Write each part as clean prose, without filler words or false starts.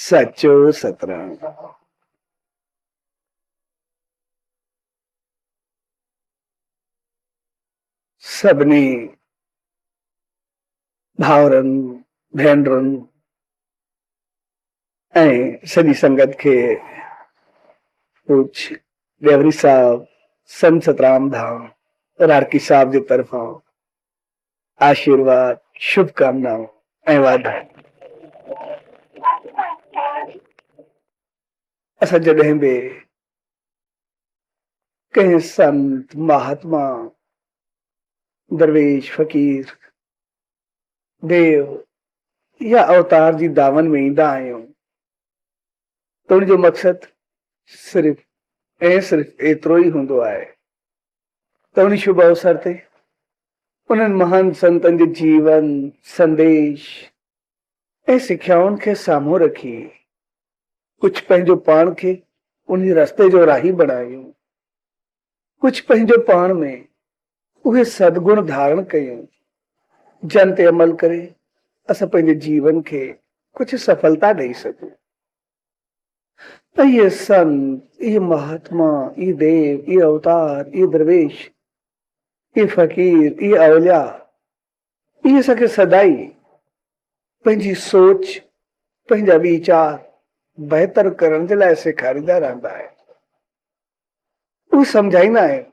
سچو سترام. سڀني ڀائرن، ڀينرن ۽ سڄي سنگت کي پوڄ ڏيوري صاحب سنت سترام ڌام راڙڪي صاحب جي طرفان آشيرواد، شڀ ڪامنائون ۽ واڌايون. اسان جڏهن به ڪنهن سنت، مهاتما، درويش، فقير، ديو يا اوتار جي دعون ۾ ايندا آهيون ته ان جو مقصد صرف ۽ صرف ايترو ئي هوندو آهي ته ان شڀ اوسر تي انهن مهان سنتن جي جيون، سنديش ۽ سکيائن کي سامهون رکي ڪجهه پنهنجو پاڻ کي انهي رستي جو راهي بڻايون، ڪجهه پنهنجو پاڻ ۾ اهي سدگڻ ڌارڻ ڪيون، جن تي عمل ڪري اسان پنهنجي جيون کي ڪجهه سڦلتا ڏئي سگهون. اهي سنت، اهي مهاتما، اهي ديو، اهي اوتار، اهي درويش، اهي فقير، اهي اولياء، اهي اسان کي سدائين پنهنجي سوچ، پنهنجا ويچار بهتر ڪرڻ جي لاء سيکاريندا رهندا آهن. اهي سمجهائيندا آهن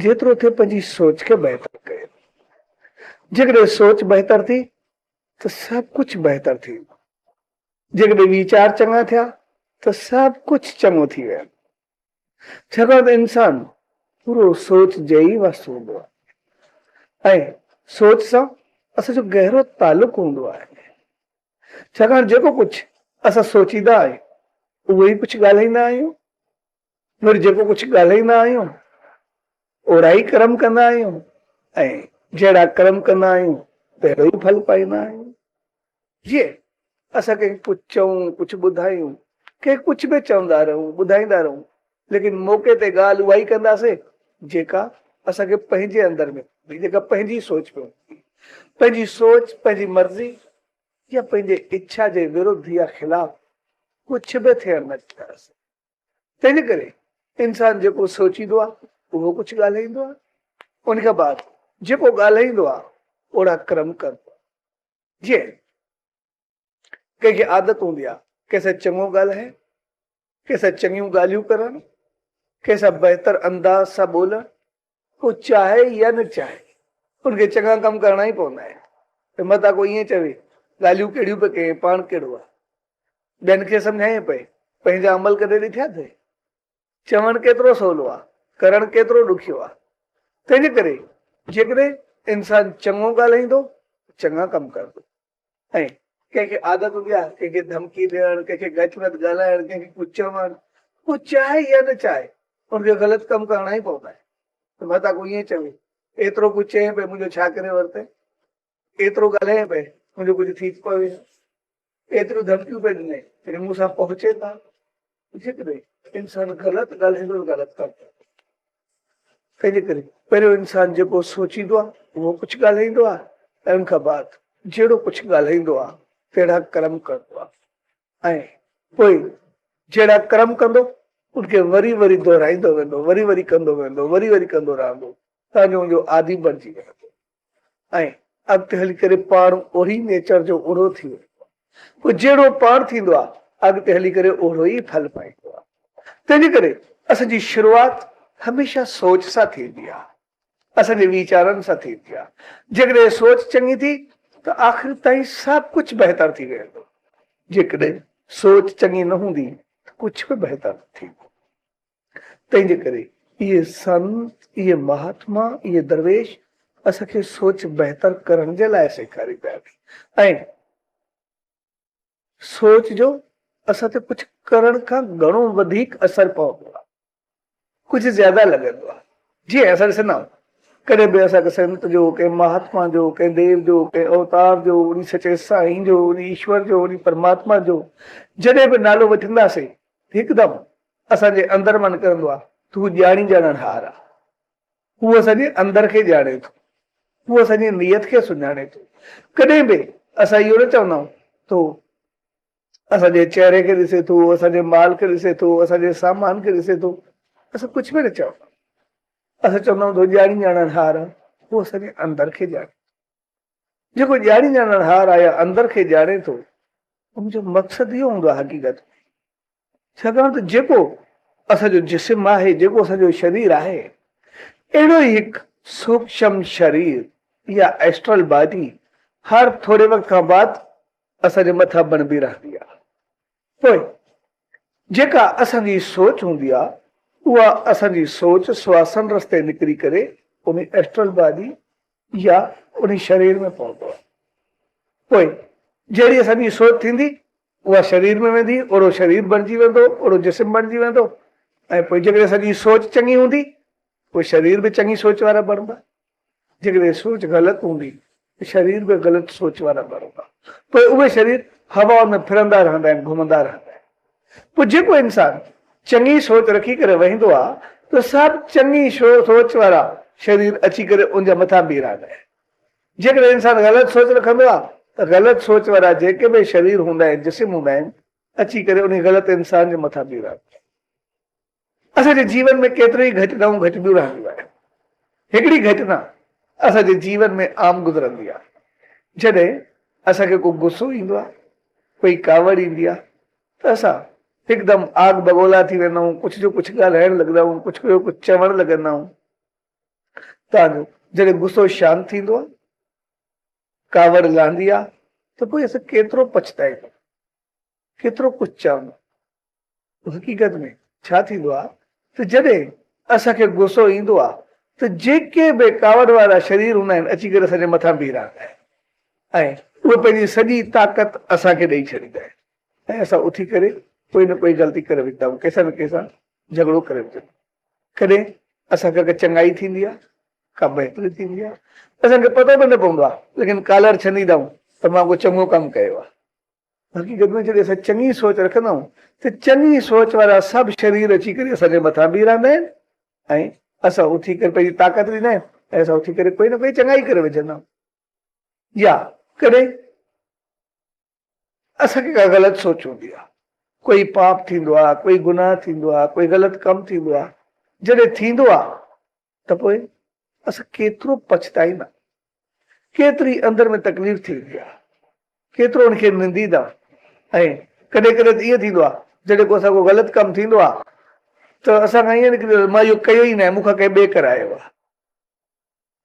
جيترو ٿئي پنهنجي سوچ کي بهتر ڪيو. جيڪڏهن سوچ بهتر ٿي ته سڀ ڪجهه بهتر ٿي ويندو. جيڪڏهن ويچار چڱا ٿيا ته سڀ ڪجهه چڱو ٿي ويندو. ڇاڪاڻ ته انسان پورو سوچ جي ئي وس هوندو آهي ۽ سوچ سان اسان جو گهرو تعلق هوندو آهي. ڇاڪاڻ جيڪو ڪجهه اسان سوچيندا آهيون اهو ئي ڪجهه ڳالهائيندا آهيون. وري جيڪو ڪجهه ڳالهائيندا آهيون اوهڙا ئي ڪرم ڪندا آهيون ۽ جهڙا ڪرم ڪندا آهيون تهڙو ئي ڦل پائيندا آهيون. جيئن اسان ڪنهن کي ڪجهه چئون، ڪجهه ٻڌايون، ڪنهن کي ڪجهه به چوندا رهون، ٻڌائيندا رهون، ليڪن موقعي تي ڳالهه اها ئي ڪنداسين جيڪا اسان کي پنهنجي اندر ۾ هوندي، جيڪا پنهنجي سوچ ۾ هوندي. پنهنجي سوچ، پنهنجي مرضي يا پنهنجي اڇا جي ورڌ يا خلاف ڪجهه به ٿيڻ نه ڏينداسين. تنهن ڪري انسان جيڪو سوچيندو آهي اهو ڪجهه ڳالهائيندو آهي، ان کان بعد جيڪو ڳالهائيندو آهي اوهڙا ڪرم ڪندو آهي. جيئن ڪنهن کي عادت هوندي آهي ڪنهن سان چڱو ڳالهائڻ، ڪنهن سان چڱيون ڳالهيون ڪرڻ، ڪنهن سان بهتر انداز سان ٻولڻ، هو چاهي يا نه چاهي ان کي چڱا ڪم ڪرڻا ئي پوندا آهن ته متان ڪو ائين چوي ڳالهيون ڪهڙيون پئي ڪيائين پاڻ ڪهڙو آهي. ٻين کي سمجهائين پئي پنهنجا عمل ڪڏهن ڏٺا اٿئي؟ چوڻ ڪيترو سولو آهي ڪرڻ ڪيترو ڏکيو آهي. تنهنجي ڪري جيڪڏهن انسان چڱو ڳالهائيندو ته چڱا ڪم ڪندو ۽ ڪنهن کي عادت هوندي آهي ڪنهن کي ڌمڪي ڏيڻ، ڪنهن کي گهٽ وڌ ڳالهائڻ، ڪنهن کي ڪجهه چوڻ، هو چاهي يا نه چاهي ان کي غلط ڪم ڪرڻا ئي پوندا آهن ته متان ڪو ائين چوي ايترو ڪجهه چئين پئي منهنجو ڇا ڪري ورتئي، ايترو ڳالهائين پئي منهنجو ڪجهه ٿي پوي ها، ايتريون ڌمڪيون پئي ڏنئي تڏهن مون سان پهچي ٿا. جيڪڏهن انسان غلط ڳالهائيندو ته غلط ڪم ڪندو. تنهنجي ڪري پهريون انسان جيڪو سوچيندو آهي اهو ڪجهه ڳالهائيندو آهي ۽ ان کان بعد جهڙو ڪجهه ڳالهائيندو آهي تهڙا ڪرم ڪندو آهي ۽ پوء جهڙا ڪرم ڪندو ان کي وري وري دهرائيندو ويندو، وري وري ڪندو ويندو، وري وري ڪندو رهندو تان جو ان جو عادي بڻجي ويندو ۽ اڳتي هلي ڪري پاڻ اهڙي نيچر جو اهڙو ٿي ويندو آهي. پوء جهڙو پاڻ ٿيندو آهي اڳتي هلي ڪري اهڙو ئي ڦل پائيندو آهي. تنهنجي ڪري اسان جي شروعات هميشه سوچ سان ٿيندي آهي، اسان جي ويچارن سان ٿيندي آهي. جيڪڏهن سوچ چڱي ٿي ته آخر تائين سڀ ڪجهه بهتر ٿي ويندو. جيڪڏهن سوچ چڱي نه هوندي ته ڪجهه به بهتر نه ٿيندو. تنهنجي ڪري اهي سنت، اهي مهاتما، اهي درويش اسان کي سوچ بهتر ڪرڻ جي لاء سيکاريندا آهن ۽ سوچ جو اسان تي ڪجهه ڪرڻ کان گهڻو وڌيڪ اثر پوندو آهي، ڪجهه زياده لڳندو آهي. جيئن اسان ڏسندا آهيون ڪڏهن به اسان ڪنهن سنت جو، ڪنهن مهاتما جو، ڪنهن ديو جو، ڪنهن اوتار جو، انهي سچي سائين جو، انهي ايشور جو، انهي پرماتما جو جڏهن به نالو وٺنداسين هڪدم اسان جي اندر مان نڪرندو آهي ته هو ڄاڻي ڄاڻڻهار آهي. هو اسان جي اندر کي ڄاڻي ٿو. هو اسان جي نيت کي سڃاڻي ٿو. ڪڏهن به اسان اهو نه چوندا آهيون ته هو اسان جي چهري کي ڏسي ٿو، اسان جي مال کي ڏسي ٿو، اسان جي سامان کي ڏسي ٿو. اسان ڪجهه به نه چوندا آهيون. اسان چوندا آهيون ته هو ڄاڻي ڄاڻڻ هار آهي، هو اسان جي اندر کي ڄاڻي ٿو. جيڪو ڄاڻي ڄاڻڻ هار آهي يا اندر کي ڄاڻي ٿو، ان جو مقصد اهو هوندو آهي حقيقت ۾، ڇاڪاڻ ته جيڪو اسان جو جسم آهي، جيڪو اسان جو شرير آهي، اهڙو ئي هڪ سوڪشم شرير يا ايسٽرل باڊي هر ٿوري وقت کان بعد اسان جي مٿان بڻبي رهندي آهي. پوء جيڪا اسان جي سوچ هوندي آهي، اها اسان جي سوچ سواسن رستي نڪري ڪري ان ايسٽرل باڊي يا ان شرير ۾ پوندو آهي. پوء جهڙي اسان جي سوچ ٿيندي، اها شرير ۾ ويندي، اوڙو شرير بڻجي ويندو، اوڙو جسم بڻجي ويندو ۽ پوء جيڪڏهن اسان جي سوچ چڱي هوندي، پوء شرير به چڱي سوچ وارا بڻبا. جيڪڏهن سوچ غلط هوندي ته شرير به غلط سوچ وارا بڻبا. پوء اهي شرير هوائن ۾ ڦرندا رهندا آهن، گهمندا رهندا آهن. پوء جيڪو انسان چڱي سوچ رکي ڪري ويهندو آهي ته سڀ چڱي سوچ وارا شرير اچي ڪري ان جا مٿان بيهي رهندا آهن. جيڪڏهن انسان غلط سوچ رکندو آهي ته غلط سوچ وارا جيڪي به شرير هوندا آهن، جسم هوندا آهن، اچي ڪري انهي غلط انسان جي مٿان بيهي رهندا آهن. اسان جي جيون ۾ ڪيتريون ئي گهٽنائون گهٽبيون رهنديون آهن. هڪڙي گهٽنا اسان جي جيون ۾ عام گذرندي آهي. جڏهن اسان کي ڪو غصو ايندو آهي، ڪوئي ڪاوڙ ايندي آهي ته اسان هڪدم آگ بگولا ٿي ويندا آهيون، ڪجهه جو ڪجهه ڳالهائڻ لڳندا آهيون، ڪجهه جو ڪجهه چوڻ لڳندا آهيون. تان جو جڏهن غصو شانت ٿيندو آهي، ڪاوڙ لهندي آهي ته پوء اسان ڪيترو پڇتائيندا آهيون، ڪيترو ڪجهه چوندا آهيون. حقيقت ۾ ڇا ٿيندو آهي ته جڏهن اسان کي غصو ايندو آهي ته جيڪي به ڪاوڙ وارا شرير هوندا آهن اچي ڪري اسان جي مٿان بيهي رهندا آهن ۽ اهي پنهنجي سڄي طاقت اسان کي ڏئي ڇڏيندا آهن ۽ اسان اٿي ڪري ڪوئي نه ڪوئي غلطي ڪري وجهندا آهيون، ڪنهن سان نه ڪنهن سان جهڳڙو ڪري وجهندا آهيون. ڪڏهن اسان کان ڪا چڱائي ٿيندي آهي، ڪا بهتري ٿيندي آهي، اسان کي پتو به نه پوندو آهي، ليڪن ڪالر ڇنيندا آهيون ته مان ڪو چڱو ڪم ڪيو آهي. حقيقت ۾ جڏهن اسان چڱي سوچ رکندا آهيون ته چڱي سوچ وارا سڀ شرير اچي ڪري اسان جي مٿان بيهي رهندا آهن ۽ اسان اٿي ڪري پنهنجي طاقت ڏيندا آهيون ۽ اسان اٿي ڪري ڪوئي نه ڪوئي چڱائي ڪري وجهندا آهيون. يا ڪڏهن اسان کي ڪا غلط سوچ هوندي آهي، ڪوئي پاپ ٿيندو آهي، ڪوئي گناهه ٿيندو آهي، ڪوئي غلط ڪم ٿيندو آهي، جڏهن ٿيندو آهي ته پوء اسان ڪيترو پڇتائيندا، ڪيتري اندر ۾ تڪليف ٿيندي آهي، ڪيترو ان کي ننديندا ۽ ڪڏهن ڪڏهن ته ائين ٿيندو آهي جڏهن ڪو اسان ڪو غلط ڪم ٿيندو آهي ته اسان کان ائين نڪري مان اهو ڪيو ئي ناهي، مون کان ڪنهن ٻئي ڪرايو آهي.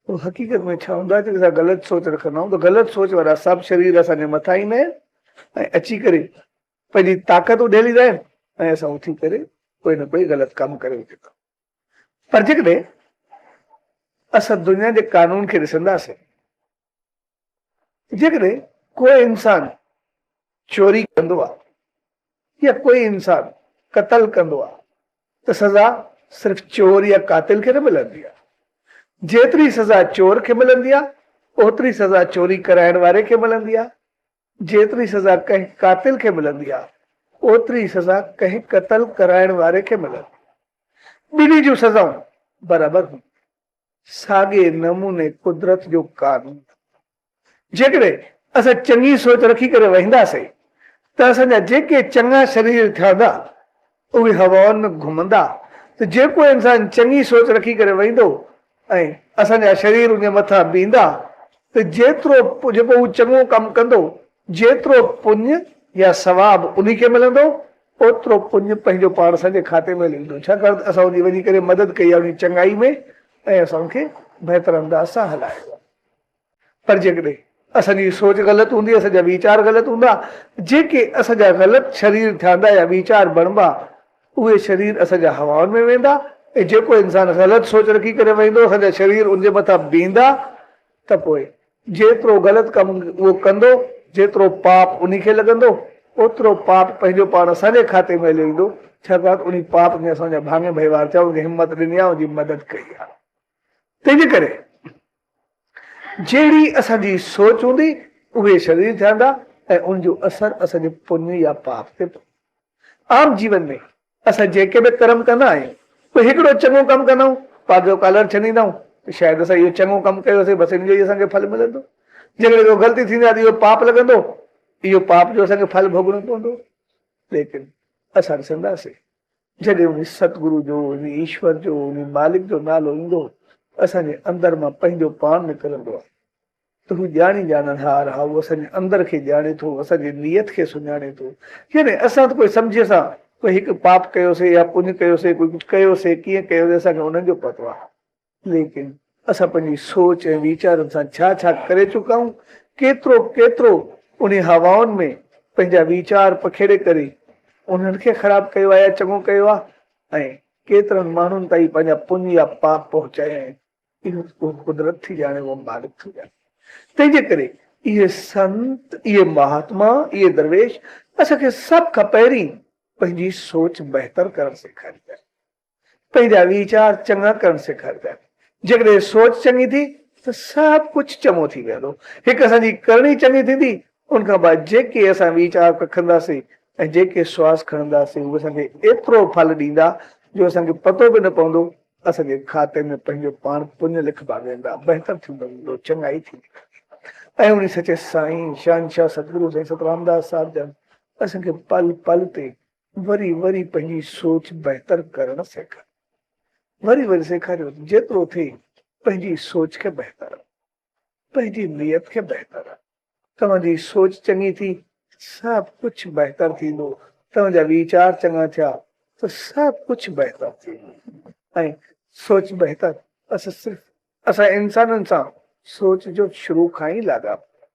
پوء حقيقت ۾ ڇا هوندو آهي جڏهن اسان غلط سوچ رکندا آهيون ته غلط سوچ وارا سڀ شرير اسان جي مٿان ايندا آهن ۽ اچي ڪري پنهنجي طاقت اڏيليندا آهن ۽ اسان اٿي ڪري ڪوئي نه ڪوئي غلط ڪم ڪري وجهندا آهيون. پر جيڪڏهن اسان دنيا جي قانون کي ڏسنداسين جيڪڏهن ڪو انسان چوري ڪندو آهي يا ڪوئي انسان قتل ڪندو آهي ته سزا صرف چور يا قاتل کي نه ملندي آهي. جيتري سزا چور کي ملندي آهي اوتري سزا چوري ڪرائڻ واري کي ملندي آهي. جيتري سزا ڪنهن قاتل کي ملندي آهي، اوتري سزا ڪنهن قتل ڪرائڻ واري کي ملندي آهي. ٻنهي جون سزائون برابر هونديون آهن. ساڳئي نموني قدرت جو قانون آهي. جيڪڏهن اسان چڱي سوچ رکي ڪري ويهنداسين ته اسان جا جيڪي چڱا شرير ٺهندا، اهي هوائن ۾ گهمندا ته جيڪو انسان چڱي سوچ رکي ڪري ويندو ۽ اسان جا شرير ان جي مٿان بيهندا ته جيترو جيڪو هو چڱو ڪم ڪندو، جيترو پڃ يا ثواب انهي کي ملندو، اوترو پڃ پنهنجو پاڻ اسان جي کاتي ۾ هلي ويندو، ڇاڪاڻ ته اسان ان جي وڃي ڪري مدد ڪئي آهي انهي چڱائي ۾ ۽ اسان ان کي بهتر انداز سان هلايو آهي. پر جيڪڏهن اسان جي سوچ غلط هوندي، اسان جا ويچار غلط هوندا، جيڪي اسان جا غلط شرير ٺهندا يا ويچار بڻبا، اهي شرير اسان جا هوائن ۾ ويندا ۽ جيڪو انسان غلط سوچ رکي ڪري ويندو، اسان جا شرير ان جي مٿان بيهندا ته پوء جيترو غلط ڪم اهو ڪندو، جيترو پاپ انهي کي لڳندو، اوترو پاپ پنهنجو پاڻ اسان جي کاتي ۾ هليو ايندو، ڇاڪاڻ ته انهي پاپ ۾ اسان جا ڀاڱي ڀائيوار ٿيا، ان کي همت ڏني آهي، ان جي مدد ڪئي آهي. تنهن جي ڪري جهڙي اسان جي سوچ هوندي اهي شرير ٿيندا ۽ ان جو اثر اسان جي پڃ يا پاپ تي پوندو. عام جيون ۾ اسان جيڪي به ڪرم ڪندا آهيون پوء هڪڙو چڱو ڪم ڪندا آهيون پاڳ جو ڪالر ڇنيندا آهيون ته شايد اسان اهو چڱو ڪم ڪيوسين بس ان جو ئي اسان کي ڦل ملندو. جيڪڏهن ڪو غلطي ٿيندي آهي ته اهو پاپ لڳندو، اهو پاپ جو اسان کي ڦل ڀوڳڻو پوندو. ليڪن اسان ڏسنداسين جڏهن ان ستگرو جو، ان ايشور جو، ان مالڪ جو نالو ايندو، اسان جي اندر مان پنهنجو پاڻ نڪرندو آهي ته هو ڄاڻي ڄاڻڻهار آهي، هو اسان جي اندر کي ڄاڻي ٿو، اسان جي نيت کي سڃاڻي ٿو. يعني اسان ته ڪوئي سمجهي سان ڪوئي هڪ پاپ ڪيوسي يا پڃ ڪيوسي، ڪوئي ڪجهه ڪيوسي، ڪيئن ڪيوسي، اسان کي انهن جو پتو آهي. ليڪن اسان پنهنجي سوچ ۽ ويچارن سان ڇا ڇا ڪري چڪا آهيون، ڪيترو ڪيترو انهي هوائن ۾ پنهنجا ويچار پکيڙي ڪري انهن کي خراب ڪيو آهي يا چڱو ڪيو آهي ۽ ڪيترن ماڻهن تائين پنهنجا پڃ يا پاپ پهچايا آهن، اهو ته اهو قدرت ٿي ڄاڻي، اهو مالڪ ٿو ڄاڻي. تنهن جي ڪري اهي سنت، اهي مهاتما، اهي درويش اسان کي سڀ کان پهرين پنهنجي سوچ بهتر ڪرڻ سيکاريندا آهن. پنهنجا ويچار چڱا ڪرڻ سيکاريندا آهن. جيڪڏهن سوچ چڱي ٿي ته سڀ ڪجهه چڱو ٿي ويندو. هڪ اسان جي ڪرڻي چڱي ٿيندي، ان کان بعد جيڪي اسان ويچار ڪکنداسين ۽ جيڪي سواس کڻنداسين اهي اسان کي ايترو ڦل ڏيندا جو اسان کي پتو به نه پوندو، اسان جي کاتي ۾ پنهنجو پاڻ پڃ لکبا ويندا، بهتر ٿيندو ويندو، چڱائي ٿيندي ويندي. ۽ انهي سچي سائين شهنشاهه ستگرو سائين سترامداس صاحب جن اسان کي پل پل تي وري وري پنهنجي سوچ بهتر ڪرڻ سيکاريو. وري وري سيکاريو ته جيترو ٿئي پنهنجي سوچ کي بهتر رک. پنهنجي نيت کي بهتر رک. توهان جي سوچ چڱي ٿي سڀ ڪجهه بهتر ٿيندو. توهان جا ويچار چڱا ٿيا ته سڀ ڪجهه بهتر ٿيندو. ۽ سوچ بهتر اسان صرف اسان انسانن سان سوچ جو شروع کان ئي لاڳاپو آهي.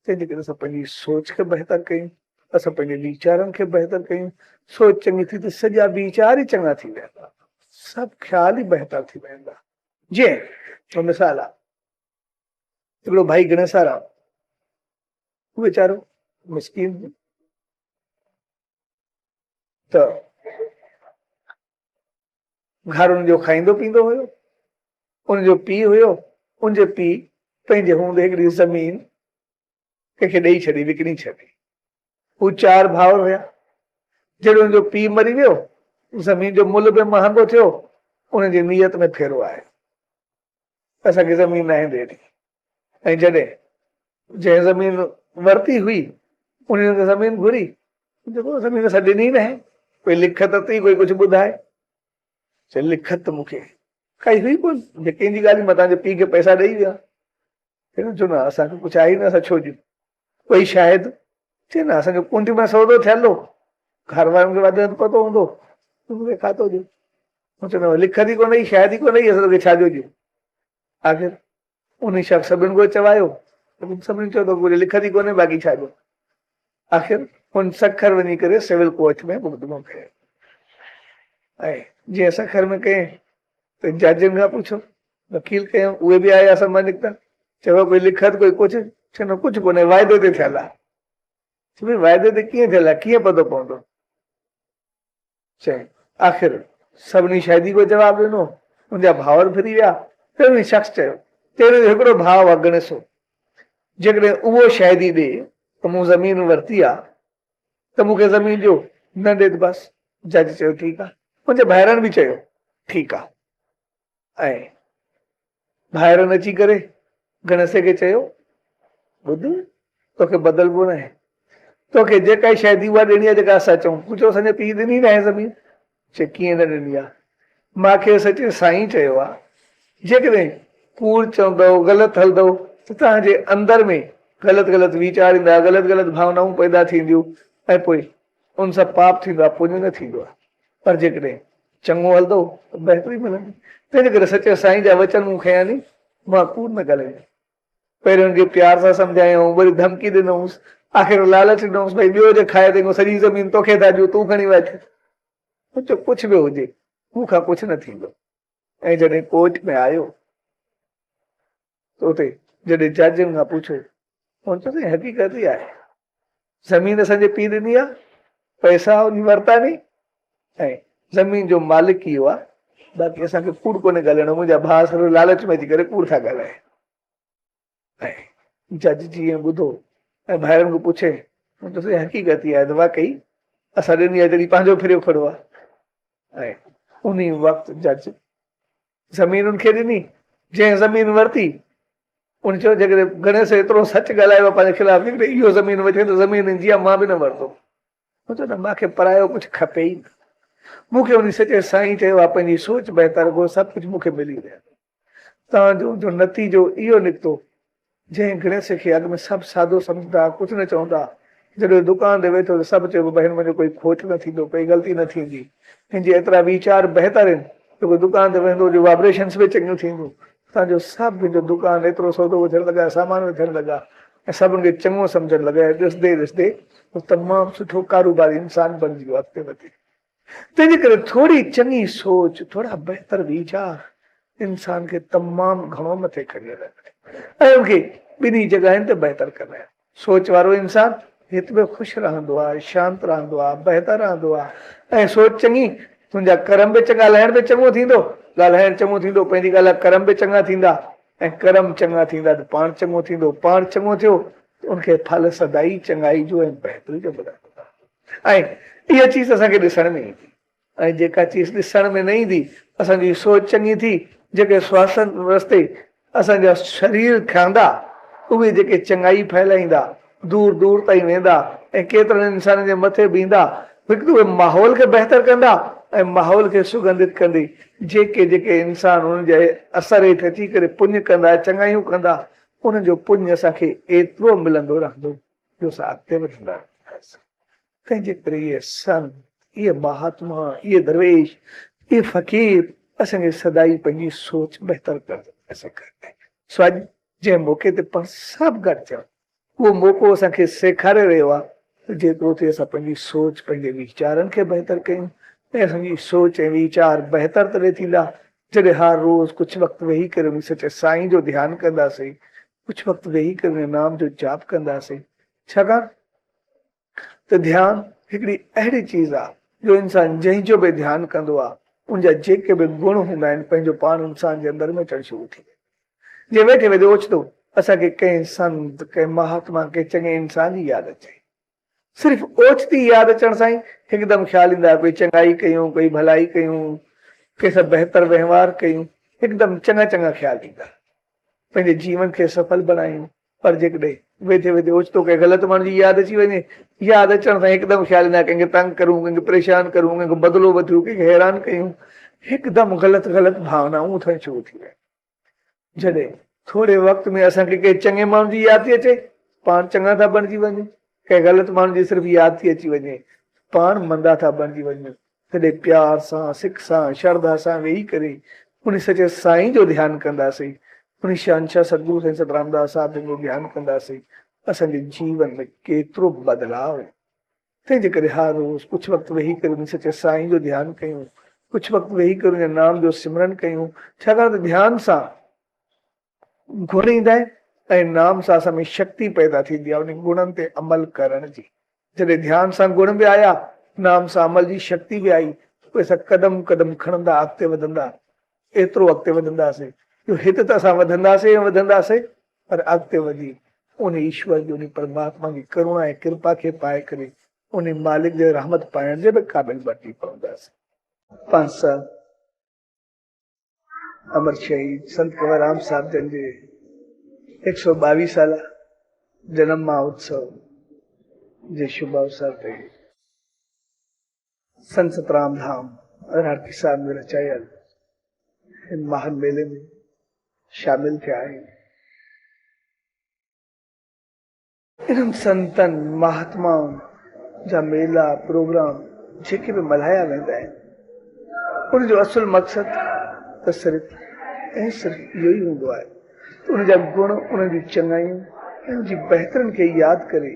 تنهن جي ڪري اسان پنهنجي سوچ کي بهتر ڪيون، اسان پنهنجي ويچارن کي بهتر ڪيون، سوچ چڱي ٿي ته سڄا ويچار ئي چڱا ٿي ويندا، سڀ خيال ئي بهتر ٿي ويندا. جيئن هڪ مثال آ، هڪڙو ڀائي گڻيسارام، هو ويچارو مسڪين هو ته گهر ان جو کائيندو پيئندو هيو. ان جو پيء هيو. ان جي پيء پنهنجي هوندي هڪڙي زمين ڪنهن کي ڏئي ڇڏي، وڪڻي ڇڏي. هو چار ڀائر هيا. جڏهن ان جو پيء مري ويو، زمين جو ملهه به مهانگو ٿيو، ان جي نيت ۾ ڦيرو آيو. اسان کي زمين ناهي ڏيڻي. ۽ جڏهن جنهن زمين ورتي هئي انهن کي زمين گهري، جيڪو زمين اسان ڏني ناهي، ڪوئي لکت اٿئي ڪوئي ڪجهه ٻڌائي. چي لکت مون کي ڪائي هئي ڪونه، جي ڪنهن جي ڳالهه مان تنهنجي پيء کي پئسا ڏئي ويا. چي چو نه اسان کي ڪجهه آهي نه اسان ڇو ڏيون. ڪوئي شاهد؟ چي نه اسان جو ڪنڊ ۾ سودو ٿيل هو، گهر وارن کي وڌ ۾ وڌ پتو هوندو، تون مون کي کاتو ڏيو. مون چيو نه لکت ئي ڪونه هئي، شاهد ئي ڪونه هئي، اسان توکي ڇا جو ڏيون. آخر انهي شخص سڀني کي چوايو، ليڪن سڀني چيو ته ڪجهه لکت ئي ڪونهي باقي ڇا جو. آخر هن سکر وڃي ڪري سول ڪورٽ ۾ مقدمو ڪيو ۽ جيئن سکر ۾ ڪئين ته ججن کان پڇيو، وڪيل ڪيو، اهي به آيا سڀ مان نڪتا، چيو ڪوئي لکت ڪوئي ڪجهه، چيو نه ڪجهه ڪونهي واعدي تي ٿيل آهي. چيو ڀئي واعدي تي ڪيئن ٿيل آهي، ڪيئن پتو پوندو؟ چيائين، آخر سڀني شاهدي ڪو جواب ڏنو، ان جا ڀائر ڦري ويا، ته انهي شخص چيو، تنهن جو هڪڙو ڀاء آ گڻيسو، جيڪڏهن اهو شاهدي ڏي ته مون زمين ورتي آ ته مون کي زمين ڏيو، نه ڏي ته بس. جج چيو، ٺيڪ آ. ان جي ڀائرن به چيو، ٺيڪ آ. ۽ ڀائرن اچي ڪري گڻيسي کي چيو، ٻڌ، توکي بدلبو ناهي. توکي جيڪا شيء ٿي اها ڏيڻي آهي جيڪا اسان چئون. تون چئو اسان جي پيء ڏني ناهي زمين. چي ڪيئن نه ڏني آهي. مان کي سچي سائين چيو آهي، جيڪڏهن ڪوڙ چوندؤ، غلط هلندؤ ته توهان جي اندر ۾ غلط غلط ويچار ايندا، غلط غلط ڀاونائون پيدا ٿينديون ۽ پوء ان سان پاپ ٿيندو آهي، پڃ نه ٿيندو آهي. پر جيڪڏهن چڱو هلندو ته بهتري ملندي. تنهنجي ڪري سچي سائين جا وچن مون کنيا ني، مان ڪوڙ نه ڳالهائيندس. پهريون هن کي پيار سان سمجهايائون، وري ڌمڪي ڏنائونس، آخر لالچ ڏنائونس، ڀئي ٻيو جي کائي تنهن کان سڄي زمين توکي ٿا ڏيون، تون کڻي وٺ. هن چيو ڪجهه به هجي، مون کان ڪجهه نه ٿيندو. ۽ جڏهن ڪورٽ ۾ آيو ته اتي جڏهن جج هن کان پڇيو، هن چيو سائين حقيقت اها آهي، زمين اسان جي پيء ڏني آهي، پئسا انهي ورتا ني ۽ زمين جو مالڪ اهو آهي، باقي اسان کي ڪوڙ ڪونهي ڳالهائڻو، منهنجا ڀاء سر لالچ ۾ اچي ڪري ڪوڙ ٿا ڳالهائين. ۽ جج جيئن ٻڌو ۽ ڀائرن کان پڇي، هن چيو سائين حقيقت اها آهي ته واقعي اسان ڏني آهي تڏهن پنهنجو ڦريو کڙو آهي. ۽ انهي وقت جج زمين ان کي ڏني، جنهن زمين ورتي، ان چيو جيڪڏهن گڻيش ايترو سچ ڳالهايو آهي پنهنجي خلاف، جيڪڏهن اهو زمين وٺي ته زمين هن جي آهي، مان به نه ورتو. هن چيو ته مان کي پرايو ڪجهه کپي ئي نه. مون کي ان سچي سائين چيو آهي پنهنجي سوچ بهتر رکو، سڀ ڪجهه مون کي ملي ويندو. تان جو ان جو نتيجو اهو نڪتو، جنهن گڻيش کي اڳ ۾ سڀ سادو سمجهندا ها، ڪجهه نه چوندا ها، جڏهن دڪان تي ويٺو ته سڀ چيو بابا هن منجهه ڪوئي کوٽ نه ٿيندو، ڪوئي غلطي نه ٿيندي، هن جي ايترا ويچار بهتر آهن، جيڪو دڪان تي ويهندو جو وائبريشنس به چڱيون ٿينديون، تان جو سڀ هن جو دڪان ايترو سودو وڌڻ لڳا، سامان وڌڻ لڳا ۽ سڀ هن کي چڱو سمجهڻ لڳا ۽ ڏسندي ڏسندي هو تمام سٺو ڪاروباري انسان بڻجي ويو اڳتي وڌي. تنهن جي ڪري ٿوري چڱي سوچ، ٿورا بهتر ويچار انسان کي تمام گهڻو مٿي کڻي هلندا آهن ۽ ان کي ٻنهي جڳهين تي بهتر ڪندا آهن. سوچ وارو انسان هت به خوش رهندو آهي، شانت رهندو آهي، بهتر رهندو آهي ۽ سوچ چڱي تنهنجا ڪرم به چڱا، ڳالهائڻ به چڱو ٿيندو، ڳالهائڻ چڱو ٿيندو، پنهنجي ڳالهه ڪرم به چڱا ٿيندا ۽ ڪرم چڱا ٿيندا ته پاڻ چڱو ٿيندو، پاڻ چڱو ٿيو ته ان کي ڦل سدائي چڱائي جو ۽ بهتري جو ملندو. ۽ اها چيز اسان کي ڏسڻ ۾ ايندي ۽ جيڪا چيز ڏسڻ ۾ نه ايندي اسان جي سوچ چڱي ٿي جيڪي سواسن رستي اسان جا شرير ٺهندا اهي جيڪي چڱائي ڦهلائيندا دور دور تائين ويندا ۽ ڪيترن انسانن جي مٿي به ايندا هڪ ته اهي ماحول کي بهتر ڪندا ۽ ماحول کي سگنڌت ڪندي جيڪي جيڪي انسان انهن جي اثر هيٺ اچي ڪري پڃ ڪندا چڱايون ڪندا انهن جو پڃ اسان کي ايترو ملندو رهندو جو اسان اڳتي وڌندا رهنداسين. تنهن جي ڪري اهي سنت، اهي مهاتما، اهي درويش، اهي فقير اسان کي سدائين پنهنجي سوچ بهتر ڪرڻ لاء سيکاريندا آهن. سو اڄ جنهن موقعي تي پاڻ سڀ گڏ ٿيا آهيون، اهو موقعو اسان کي سيکاري رهيو آهي ته جيترو ٿئي اسان پنهنجي سوچ، پنهنجي ويچارن کي بهتر ڪيون ۽ اسان جي سوچ ۽ ويچار بهتر تڏهن ٿيندا جڏهن هر روز ڪجهه وقت ويهي ڪري ان سچي سائين جو ڌيان ڪنداسين، ڪجهه وقت ويهي ڪري ان نام جو جاپ ڪنداسين، ڇاڪاڻ ته ڌيان هڪڙي اهڙي چيز آ جو انسان جنهن جو به ڌيان ڪندو آ ان جا جيڪي به گڻ هوندا آهن پنهنجو پاڻ انسان جي اندر ۾ اچڻ شروع ٿي ويندا آهن. جيئن ويٺي ويٺي اوچتو اسان کي ڪنهن سنت، ڪنهن مهاتما، ڪنهن چڱي انسان جي ياد اچي. صرف اوچتي ياد اچڻ سان ئي هڪدم خيال ايندا ڪوئي چڱائي ڪيون، ڪوئي ڀلائي ڪيون، ڪنهن سان بهتر وهنوار ڪيون، هڪدم چڱا چڱا خيال ايندا. پنهنجي جيون کي سڦل بڻايون، پر جيڪڏهن ويندي ويندي اوچتو ڪنهن غلط ماڻهو جي ياد اچي وڃي، ياد اچڻ سان هڪدم خيال ايندا ڪنهن کي تنگ ڪرون، ڪنهن کي پريشان ڪرون، ڪنهن کان بدلو وٺون، ڪنهن کي حيران ڪيون، هڪدم غلط غلط ڀاونائون اٿڻ شروع ٿي وينديون. جڏهن ٿوري وقت ۾ اسان کي ڪنهن چڱي ماڻهو جي ياد ٿي اچي، پاڻ چڱا ٿا بڻجي وڃون، ڪنهن غلط ماڻهو جي صرف ياد ٿي اچي وڃي، پاڻ مندا ٿا بڻجي وڃون. تڏهن پيار سان، سڪ سان، شرڌا سان ويهي ڪري ان سچي سائين جو ڌيان ڪنداسين، ان شهنشاهه ستگرو سائين ست رامداس صاحب جن جو ڌيان ڪنداسين، اسان جي جيون ۾ ڪيترو بدلاء ايندو. تنهن جي ڪري هر روز ڪجهه وقت ويهي ڪري ان سچي سائين جو ڌيان ڪيون، ڪجهه وقت ويهي ڪري ان جي نام جو سمرن ڪيون، ڇاڪاڻ ته ڌيان سان گڻ ايندا آهن ۽ نام سان اسان ۾ شڪتي پيدا ٿيندي آهي انهن گڻن تي عمل ڪرڻ جي. جڏهن ڌيان سان گڻ به آيا، نام سان عمل جي شڪتي به آئي، پوء اسان قدم قدم کڻندا اڳتي وڌندا، ايترو اڳتي وڌنداسين جو هت ته اسان وڌنداسين ئي وڌنداسين پر اڳتي وڌي ان ايشور جي، ان پرماتما جي ڪروڻا ۽ ڪرپا کي پائي ڪري ان مالڪ جي رحمت پائڻ جي به قابل بڻجي پونداسين. پاڻ سڀ امر شهيد سنت ڪنور رام صاحب جن جي هڪ سؤ ٻاويهه سالا جنم مهوتسو جي شڀ اوسر تي سنت سترام ڌام رهڙڪي صاحب ۾ رچايل هن مهان ميلي ۾ شامل ٿيا آهن. انهن سنتن، مهاتمائن جا ميلا، پروگرام جيڪي به ملهايا ويندا آهن، ان جو اصل مقصد ته صرف ۽ صرف اهو ئي هوندو آهي ته ان جا گڻ، انهن جون چڱايون ۽ ان جي بهترين کي ياد ڪري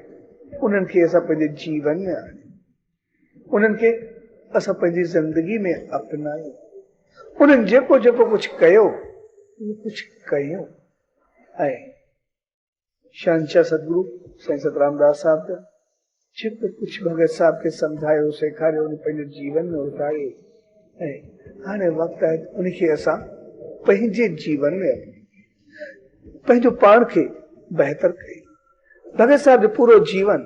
انهن کي اسان پنهنجي جيون ۾ آڻيون، انهن کي اسان پنهنجي زندگي ۾ اپنايون، انهن جيڪو جيڪو ڪجهه ڪيو، اهو ڪجهه ڪيون ۽ شهنشاهه ستگرو سائين سترامداس صاحب جا جيڪو ڪجهه ڀڳت صاحب کي سمجهايو سيکاريو ان پنهنجي جيون ۾ اتاريو ۽ هاڻي وقت آهي ته ان کي اسان پنهنجي جيون ۾ اپنايون، پنهنجو پاڻ کي بهتر ڪيون. ڀڳت صاحب جو پورو جيون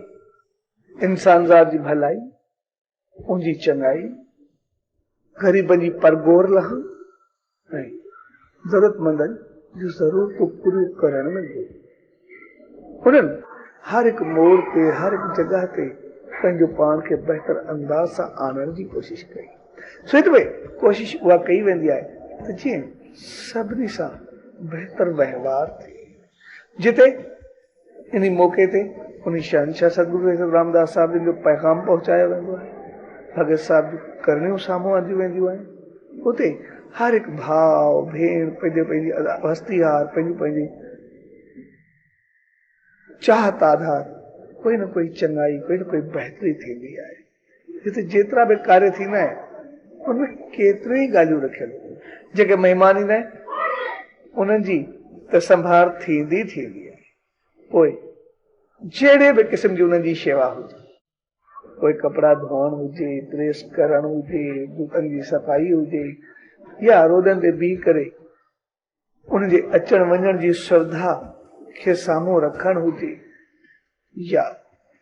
انسانذات جي ڀلائي، ان جي چڱائي، غريبن جي پرگهور لهڻ ۽ ضرورتمندن جون ضرورتون پوريون ڪرڻ ۾ گهرجي. انهن هر هڪ موڙ تي، هر هڪ جڳهه تي پنهنجو پاڻ کي بهتر انداز سان آڻڻ جي ڪوشش ڪئي. سو هت به ڪوشش اها ڪئي ويندي آهي ته جيئن سڀني سان بهتر وهنوار ٿئي. جتي انهي موقعي تي انهي شهنشاهه ستگرو سائين رامداس صاحب جن جو پيغام پهچايو ويندو آهي، ڀڳت صاحب جون ڪرڻيون سامهون آنديون وينديون آهن، اتي هر هڪ ڀاء ڀيڻ پنهنجي پنهنجي هستي هار پنهنجي پنهنجي چاهت آڌار ڪوئي نه ڪوئي چڱائي ڪوئي نه ڪوئي بهتري ٿيندي آهي. هتي جيترا به ڪاريه ٿيندا آهن ان ۾ ڪيتريون ئي ڳالهيون رکيل هونديون آهن. جيڪي مهمان ايندا آهن انهن جي ته سنڀار ٿيندي ئي ٿيندي آهي. پوء جهڙي به قسم جي انهن جي شيوا هجي. پوء ڪپڙا ڌوئڻ هجي، پريس ڪرڻ هجي، جوتن جي صفائي هجي يا روڊن تي بيهي ڪري ان جي اچڻ وڃڻ جي سوڌا کي سامهون رکڻ هجي يا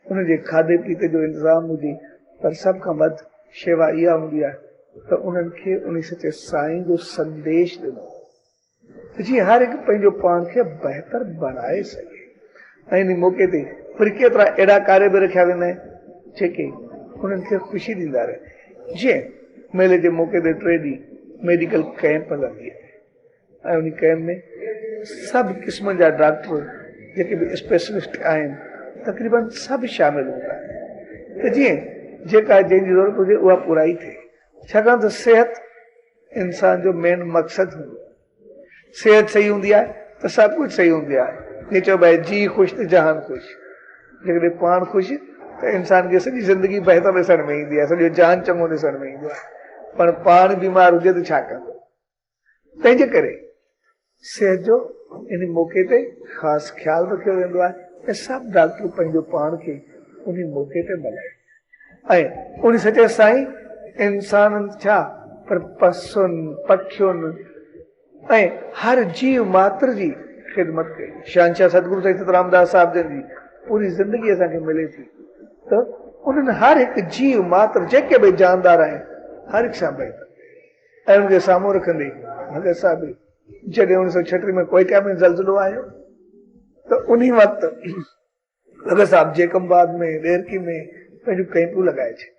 ان جي کاڌي پيتي جو انتظام هجي پر سڀ کان وڌ شيوا اها هوندي آهي ته انهن کي انهي سچي سائين جو سنديش ڏنو وڃي ته جيئن هر هڪ پنهنجو پاڻ کي بهتر بڻائي سگهي ۽ انهي موقعي تي وري ڪيترا اهڙا ڪاريه به رکيا ويندا آهن جيڪي انهن کي خوشي ڏيندا رهن جيئن ميلي جي موقعي تي ٽي ڏينهن ميڊيڪل ڪئمپ هلندي آهي. ۽ ان ڪئمپ ۾ سڀ قسمن جا ڊاڪٽر جيڪي به اسپيشلسٽ آهن تقريبن سڀ شامل هوندا آهن ته جيئن جيڪا جنهن جي ضرورت هجي اها پورائي ٿئي ڇاڪاڻ ته صحت انسان جو مين مقصد هوندو آهي صحت صحيح هوندي آهي ته سڀ ڪجهه صحيح هوندي آهي جيئن چئبو آهي جي خوش ته جهان خوش جيڪڏهن پاڻ خوش ته انسان کي سڄي زندگي بهتر ڏسڻ ۾ ايندي آهي سڄو جهان چڱو ڏسڻ ۾ ايندو آهي پر پاڻ بيمار هجي ته ڇا ڪندو تنهن جي ڪري صحت جو ان موقعي تي خاص خيال رکيو ويندو آهي ۽ سڀ ڊاڪٽر پنهنجو پاڻ کي ان موقعي تي ملهائين ۽ ان سچي سائين انسانن ڇا پر پسن، پکين ۽ هر جيو ماتر جي خدمت ڪئي. شهنشاهه ستگرو سائين ست رامداس صاحب جن جي پوري زندگي اسان کي ملي ٿي ته انهن هر هڪ جيو ماتر جيڪي به جاندار آهن هر هڪ سان بهتر ۽ ان کي سامهون رکندي ڀڳت صاحب جڏهن اڻويهه سؤ ڇٽيهه ۾ ڪوئيٽا ۾ زلزلو آيو ته انهي وقت ڀڳت صاحب جيڪب آباد ۾ ڏيرڪي ۾ پنهنجون ڪئمپون لڳائي ڇڏيون.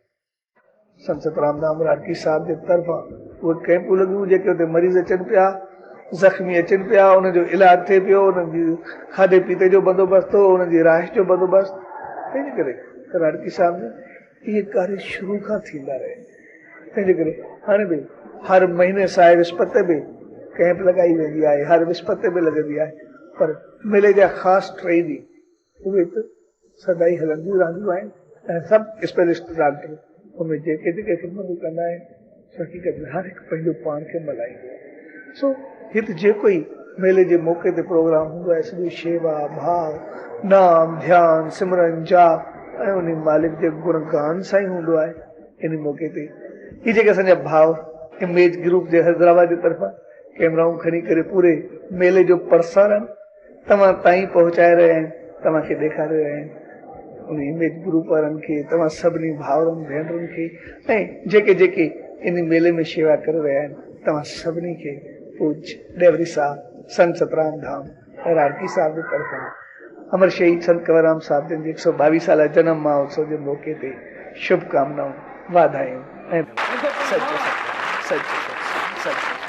سنت سترام راٺي صاحب جي طرفان اهي ڪئمپون لڳيون جيڪي اتي مريض اچن پيا، زخمي اچن پيا، انهن جو علاج ٿئي پيو، انهن جي کاڌي پيتي جو بندوبست هو، انهن جي رهائش جو بندوبست، تنهن جي ڪري راٺي صاحب جا اهي ڪاريه شروع کان ٿيندا رهيا. تنهن جي ڪري هاڻي به هر مهيني سائي وسپت تي به ڪئمپ لڳائي ويندي آهي، هر وسپت تي به لڳندي آهي، پر ميلي جا خاص ٽئي ڏينهن اهي ته سدائين هلنديون رهنديون آهن ۽ سڀ اسپيشلسٽ ڊاڪٽر ان ۾ جيڪي جيڪي خدمتون ڪندا آهن سو حقيقت ۾ هر هڪ پنهنجو پاڻ کي ملهائيندو آهي. سو هت جيڪو ئي ميلي جي موقعي تي پروگرام هوندو آهي سڄو شيوا، ڀاء، نام، ڌيان، سمرن، جاپ ۽ انهي مالڪ جي گڻ گان سان ئي هوندو آهي. انهي موقعي تي هي جيڪي اسان جا ڀاء اميج گروپ جي حيدرآباد جي طرفان ڪيمرائون کڻي ڪري پوري ميلي جو پرسارڻ توهان تائين پهچائي رهيا آهن توهان کي ڏيکاري رهيا آهن انهي اميج گروپ وارن کي توهان سڀني ڀائرن ڀينرن کي ۽ جيڪي جيڪي انهي ميلي ۾ شيوا ڪري رهيا آهن توهان سڀني کي پوڄ ڏيوري صاحب سنت سترام ڌام راڙڪي صاحب جي طرفان امر شهيد سنت ڪنور رام صاحب جن جي 122 سالا جنم مهوتسو جي موقعي تي شڀ ڪامنائون، واڌايون ۽ سچ سچ سچ سچ سچ.